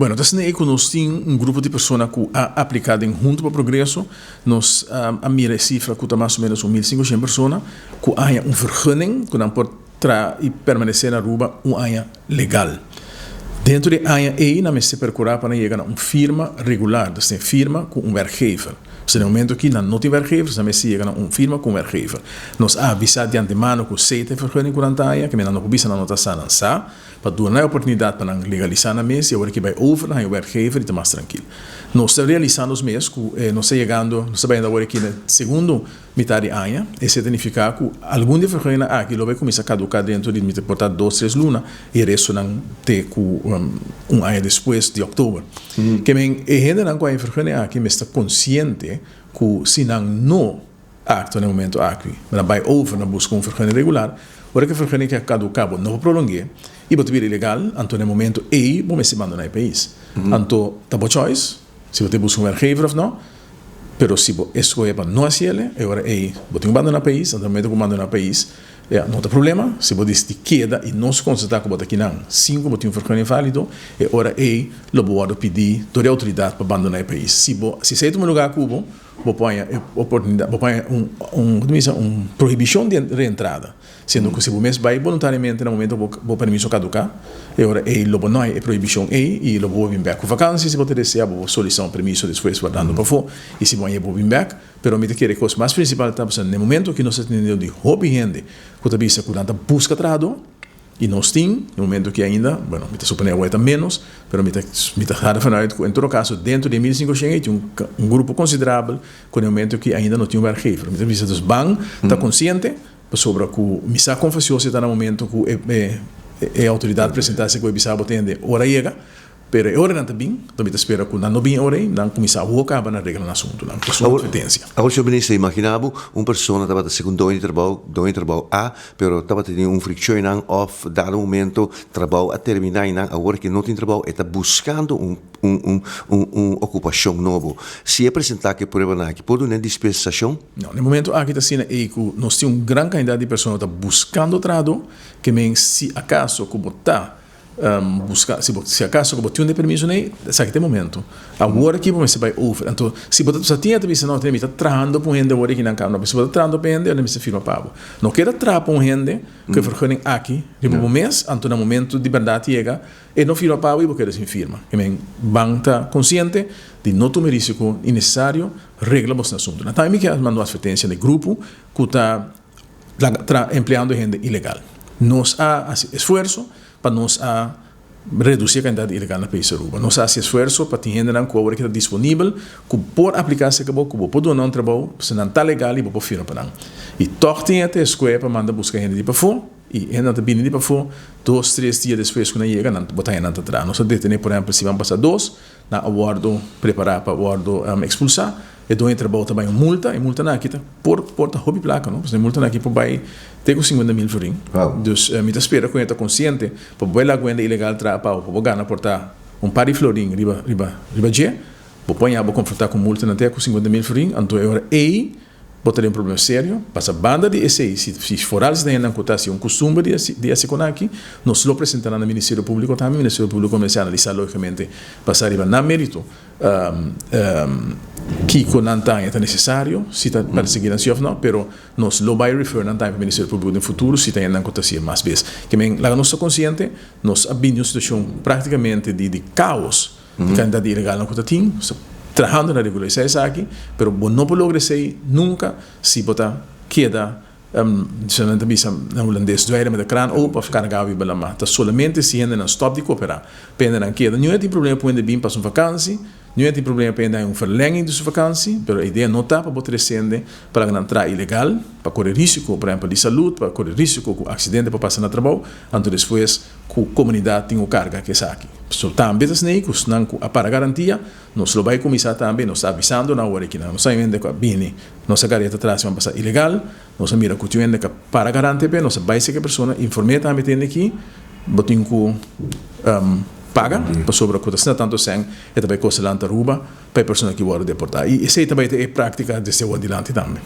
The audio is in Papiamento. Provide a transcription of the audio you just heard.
Bueno, ta asina ku nos tin un grupo di persona ku a apliká den Hunto pa Progreso. Nos a mira e sifra ku ta mas o ménos un 1500 persona ku a haña un vergunning ku nan por traha i permanesé na Aruba un aña legal. Dentro di e aña ei nan mester perkurá pa nan yega na un firma regular, dus den firma ku un werkgever. Pasobra den e momento aki nan no tin werkgever, dus nan mester yega na un firma ku un werkgever. Nos a avisá di antemano ku esei ta e vergunning ku nan ta haña, ke men nan no por bisa nan no ta sa, nan sa, pa duna nan e oportunidat pa nan legalisá nan mes i awor ki bai over nan haña un werkgever i ta mas trankil. Nos ta realisá nos mes ku nos ta yegando, nos ta bayendo awor aki na e segundo mitar di aña. Esei ta nifiká ku algun di e verguningnan aki lo bai kuminsá kaduká dentro di mi ta por ta dos, tres luna i e restonan te ku un aña despues di òktober. Ke men e hendenan ku haña e vergunning aki mester ta konsiente ku si nan no aktua na e momento aki, nan bai over na buska un vergunning regular, ora ku e vergunning aki a kaduká bo no por prolong'é i bo ta bira ilegal, anto na e momento ei bo mester bandoná e pais. Anto ta bo choice si bo ta buska un werkgever òf no. Pero si bo escoge pa no haci el, e ora ey bo tin cu bandona pais, anto momento cu bo bandona pais, ya, no ta problema. Si bo dicidi keda y nos constata cu bo ta kinan sin cu bo tin un vergunning valido, e ora ey lo bo wordo pidi door di autoridad pa bandona e pais. Si bo, si esey tuma lugar cu bo, bo por haña e oportunidad, bo por haña un, un, como ta bisa, un prohibicion di reentrada. Siendo ku si bo mes bai boluntariamente na momento ku bo permiso kaduká, e ora ei lo bo no hay e prohibishon ei i lo bo bin bèk ku vakansi si bo ta deseá bo por solisitá un permiso despues wardando pafó i si bo haña bo bin bèk. Pero mi ta kere e kos mas prinsipal ta pasobra na e momento ku nos ta teniendo di hopi hende ku ta bisa ku nan ta buska trahadó i nos tin na e momento aki ainda, bueno mi ta suponé awor e ta ménos, pero mi ta mi ta hada vanuit ku en todo kaso dentro di e 1500 ei tin un grupo konsiderabel ku na e momento aki ainda no tin un werkgever. Mi ta bisa dus ban ta konsiente. Pasobra ku mi sa kon fasioso e ta na momento ku e outoridat presentá esei ku e bisa bo tende ora yega, pero e ora nan ta bin, anto mi ta spera ku nan no bin e ora ei, nan kuminsá awor kaba na regla nan asuntunan. Ta su advertensia. Awor, señor Minister, imaginá bo un persona tabata ser un doño di trabou, doño di trabou A, pero tabata tin un frikshon einan òf dado momento trabou a terminá einan, awor ke no tin trabou e ta buskando un un un un okupashon nobo. Si e presentá ku e pruebanan aki, por duna e dispensashon? No, na e momento aki ta asina ei ku nos tin un gran kantidat di persona ta buskando trahadó, ke men si akaso ku bo ta buska, si bo si akaso ku bo tin un permiso nei, esaki ta e momento. Awor aki bo mester bai over. Anto si bo ta sa tin e ta bisa no, mi ta trahando pa un hende awor aki nan kaba. No, si bo ta trahando pa hende, nan mester firma pa bo. No keda traha pa un hende ku e vergunning aki riba bo mes, anto na momento di bèrdat yega, E no firma pa bo i bo keda sin firma. E men ban ta konsiente di no tuma e risiko innesesario, regla bosnan asuntunan. Tambe mi ke manda un atvertensia na e grupo ku ta laga tra empleando hende ilegal. Nos a hasi esfuerso pa nos a redusi e kantidat di ilegal na pais Aruba. Nos a hasi esfuerso pa tin hendenan ku awor ke ta disponibel ku por apliká serka bo, ku bo por duna un trabou, pasobra nan ta legal i bo por firma pa nan. I tòg tin e ta eskué pa manda buska hende di pafó. I hende nan ta bini di pafó, dos, tres dia despues ku nan yega, nan bo ta haña nan ta traha. Nos a detené, por ehèmpel, siman pasá dos, nan a wòrdu prepará pa wòrdu ekspulsá. E doño di trabou ta bai un multa, e multanan aki ta por por ta hopi plaka, no? Pasobra e multanan aki por bai te ku 50.000 florin. Dus mi ta spera ku hende ta konsiente pa bo bai laga un hende ilegal traha pa bo, pa bo gana por ta un par di florin riba riba riba dje, bo por haña bo konfrontá ku multanan te ku 50.000 florin, anto e ora ei Bo ta den un problema serio. Pasa banda di esei, si si foral si ta hendenan ku ta hasi un kustumber di hasi di hasi kon aki, nos lo presenta nan na Ministerio Públiko tambe. Ministerio Públiko mester analisá lógikamente basá riba nan mérito kiko nan ta haña ta nesesario, si ta persiguí nan si òf no, pero nos lo bai refer nan tambe pa Ministerio Públiko den futuro si ta hendenan ku ta hasié mas bes. Ke men laga nos ta konsiente, nos a bini un situashon práktikamente di di káos. Di kantidat di ilegalnan ku ta tin, nos ta trahando na regularisá esaki, pero bo no por logra esei nunka si bo ta keda, nan ta bisa na hulandes, dweilen met de kraan open of karga awa riba lama. Ta solamente si hendenan stòp di kooperá pa hendenan keda. Niun tin problema pa hende bin pasa un vakansi, niun tin problema pa hende haña un verlenging di su vakansi, pero e idea no ta pa bo trese hende pa laga nan traha ilegal, pa kore risiko, por ehèmpel di salud, pa kore risiko ku aksidente por pasa na trabou, anto despues ku komunidat tin ku karga ku esaki. So tambe ta snei ku esnan ku a para garantia, nos lo bai kuminsá tambe, nos ta avisando nan awor aki nan. Nos sa hende ku a bini nos a gareta tras siman pasá ilegal, nos a mira ku tin hende ku a para garante p'e, nos a bai serka e persona, inform'é tambe tende ki bo tin ku paga pasobra ku ta asina tantu sèn e ta bai kosta lanta Aruba pa e persona ki wòrdu deportá. I esei ta bai ta e práktika desde awor dilanti tambe.